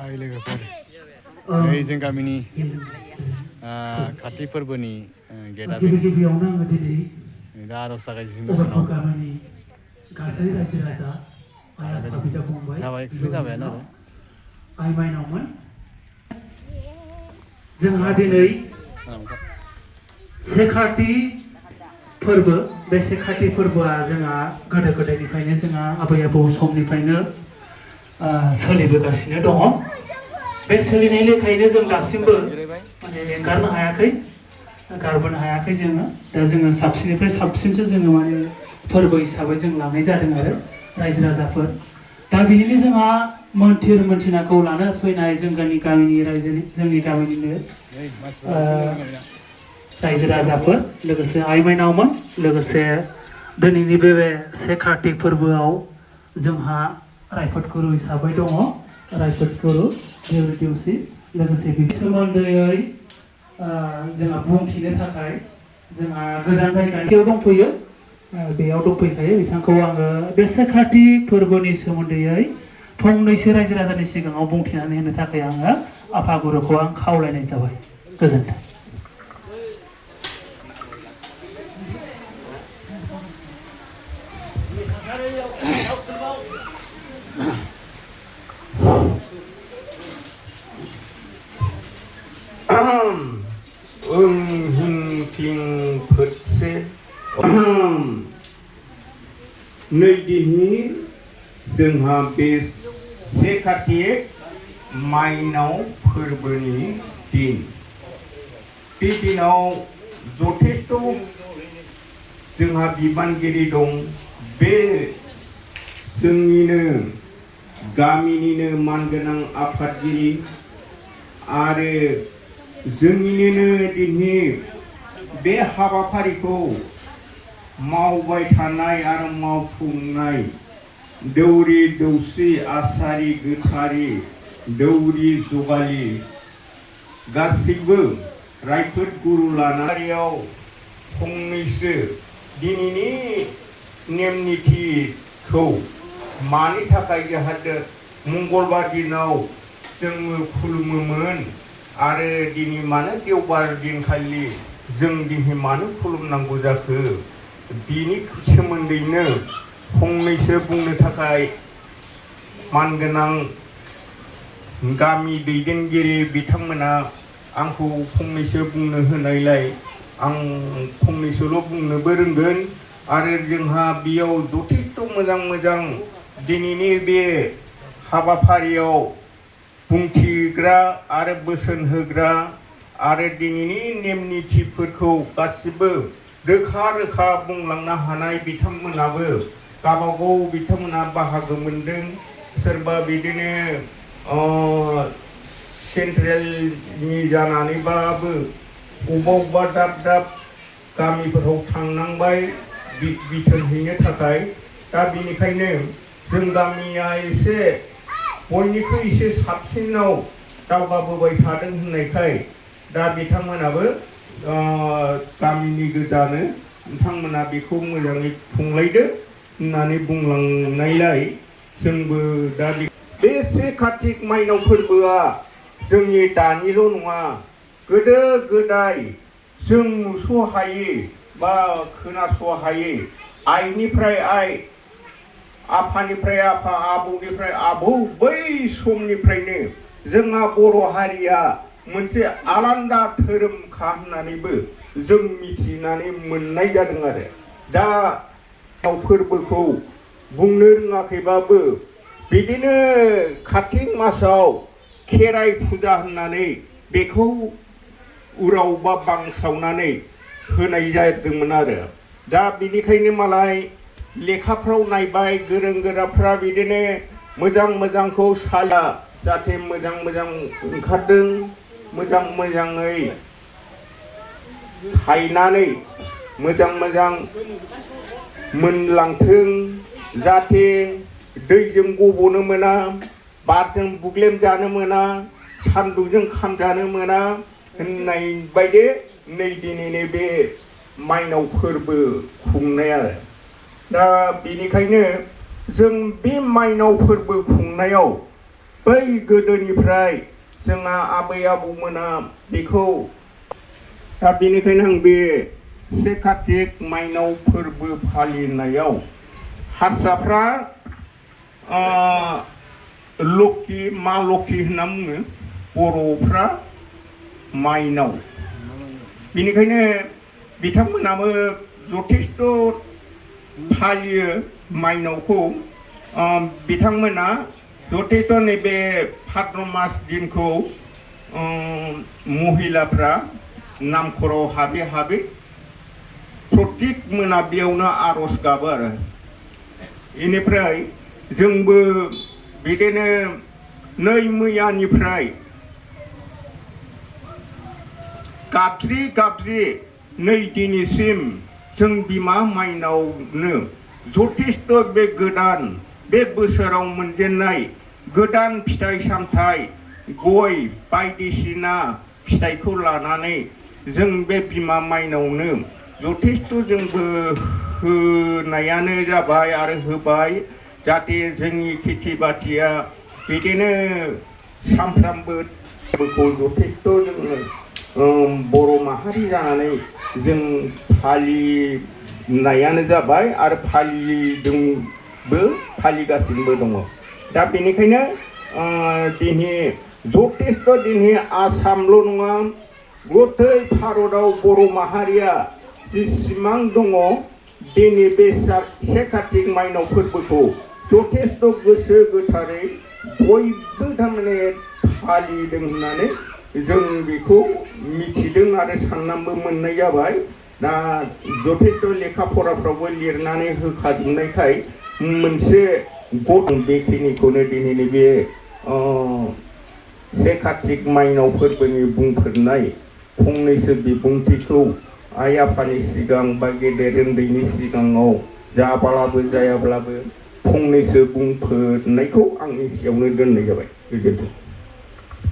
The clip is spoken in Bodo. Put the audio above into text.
भाई लोगोफोर नै जों गामिनि खाथि फोरबोनि गेटआ गिबियावनो आङो दिनै दा आर'ज जागायजेननो दसेनाव गामिनि गासै रायजो राजा आइ आफा बिदा फंबाय जाबाय एक्सप्लेन जाबायानो आरो आइ माइनावमोन जोंहा दिनै से खाथि फोरबो बे से खाथि फोरबोआ जोंहा गोदो गोदायनिफ्रायनो जोंहा आबै आबौ समनिफ्रायनो सोलिबोगासिनो दङ बे सोलिनाय लेखायैनो जों दासिमबो माने एंगारनो हायाखै गारबोनो हायाखै जोङो दा जोङो साबसिननिफ्राय साबसिनसो जोङो माने फोरबो हिसाबै जों लानाय जादों आरो रायजो राजाफोर दा बिनिनो जोंहा मोन्थिनाखौ लानो फैनाय जोंनि जोंनि गामिनिनो रायजो राजाफोर लोगोसे आइ माइनावमोन लोगोसे दिनैनि बे से कार्तिक फोरबोआव जोंहा रायफोद गुरु हिसाबै दङ रायफोद गुरु देउरि देउसि लोगोसे बिनि सोमोन्दै जोंहा बुंथिनो थाखाय जोंहा गोजान जायगायाव दंफैयो बेयाव दंफैखायो बिथांखौ आङो बे से कार्तिक फोरबोनि सोमोन्दै फंनैसो रायजो राजानि सिगाङाव बुंथिनानै होनो थाखाय आङो आफा गुरुखौ आं खावलायनाय जाबाय गोजोन्थों हिं क्लिं फोरसे नै दिननि जोंहा बे से कार्तिक माइनाव फोरबोनि दिन बे दिनाव जथेस्थ' जोंहा बिबानगिरि दं बे जोंनिनो गामिनिनो मानगोनां आफादगिरि आरो जोंनिनो दिनै बे हाबाफारिखौ मावबाय थानाय आरो मावफुंनाय दौरि दौसि आसारि गोथारि दौरि जगालि गासैबो रायफोद गुरु लानायाव फंनैसो दिनैनि नेम निथिखौ मानि थाखाय जाहाथे मंगलबार दिनाव जोङो खुलुमोमोन आरो दिनै मानो देवबार दिनखालि जों दिनै मानो खुलुमनांगौ जाखो बिनि सोमोन्दैनो फंनैसो बुंनो थाखाय मानगोनां गामि दैदेनगिरि बिथांमोना आंखौ फंनैसो बुंनो होनायलाय आं फंनैसोल' बुंनोबो रोंगोन आरो जोंहा बेयाव जथेस्थ' मोजां दिनैनि बे हाबाफारियाव बुंथिग्रा आरो बोसोन होग्रा आरो दिनैनि नेम निथिफोरखौ गासिबो रोखा बुंलांनो हानाय बिथांमोनाबो गावबागाव बिथांमोना बाहागो मोनदों सोरबा बिदिनो सेन्ट्रेलनि जानानैबाबो अबेबा दाब गामिफोराव थांनांबाय बिथोन हैनो थाखाय दा बेनिखायनो जों गामिया एसे बयनिख्रुइ एसे साबसिनाव दावगाबोबाय थादों होननायखाय दा बिथांमोनाबो गामिनि गोजानो बिथांमोना बेखौ मोजाङै खुंलायदो होननानै बुंलांनायलाय जोंबो दा बे से कार्तिक माइनाव फोरबोआ जोंनि दानिल' नङा गोदो गोदाय जों नुस'हायै बा खोनास'हायै आइनिफ्राय आइ आफानिफ्राय आफा आबौनिफ्राय आबौ बै समनिफ्रायनो जोंहा बर' हारिया मोनसे आलादा धोरोमखा होननानैबो जों मिथिनानै मोननाय जादों आरो दा फोरबोखौ बुंनो रोङाखैबाबो बिदिनो कार्तिक मासाव खेराइ फुजा होननानै बेखौ उराव बा बांसावनानै होनाय जादोंमोन आरो दा बिनिखायनो मालाय लेखाफ्राव नायबाय गोरों गोराफ्रा बिदिनो मोजांखौ साला जाहाथे मोजां ओंखारदों मोजाङै थायनानै मोजां मोनलांथों जाहाथे दैजों गब'नो मोना बारजों बुग्लेम जानो मोना सान्दुंजों खामजानो मोना होननाय बायदि नै दिनैनि बे माइनाव फोरबो खुंनाय आरो दा बेनिखायनो जों बे माइनाव फोरबो खुंनायाव बै गोदोनिफ्राय जोंहा आबै आबौमोना बेखौ दा बेनिखायनो आं बे से कार्तिक माइनाव फोरबो फालिनायाव हारसाफ्रा लखि मा लखि होनना बुङो बर'फ्रा माइनाव बेनिखायनो बिथांमोनाबो जथेस्थ' फालियो माइनावखौ बिथांमोना जथेस्थ' नैबे भाद्र मास दिनखौ महिलाफ्रा नामखराव हाबै हाबै प्रत्येक मोनाबिलियावनो आर'ज गाबो आरो बेनिफ्राय जोंबो बिदिनो नै मैयानिफ्राय गाबज्रि गाबज्रि नै दिनैसिम जों बिमा माइनावनो जथेस्थ' बे गोदान बे बोसोराव मोनजेननाय गोदान फिथाइ सामथाइ गय बायदिसिना फिथाइखौ लानानै जों बे बिमा माइनावनो जथेस्थ' जोंबो होनायानो जाबाय आरो होबाय जाहाथे जोंनि खेथि बाथिया बिदिनो सामफ्रामबो जथेस्थ' जोङो बर' माहारि जानानै जों फालिनायानो जाबाय आरो फालिदोंबो फालिगासिनोबो दङ दा बेनिखायनो दिनै जथेस्थ' दिनै आसामल' नङा गथै भारताव बर' माहारिया जेसेबां दङ दिनै बे से कार्तिक माइनाव फोरबोखौ जथेस्थ' गोसो गोथारै बयबो थारमाने फालिदों होननानै जों बेखौ मिथिदों आरो साननानैबो मोननाय जाबाय दा जथेस्थ' लेखा फराफ्रावबो लिरनानै होखाजोबनायखाय मोनसे बेखिनिखौनो दिनैनि बे से कार्तिक माइनाव फोरबोनि बुंफोरनाय फंनैसो बिबुंथिखौ आइ आफानि सिगां बा गेदेर उन्दैनि सिगाङाव जाब्लाबो जायाब्लाबो फंनैसो बुंफोरनायखौ आंनि सिगाङावनो दोननाय जाबाय गोजोन्थों।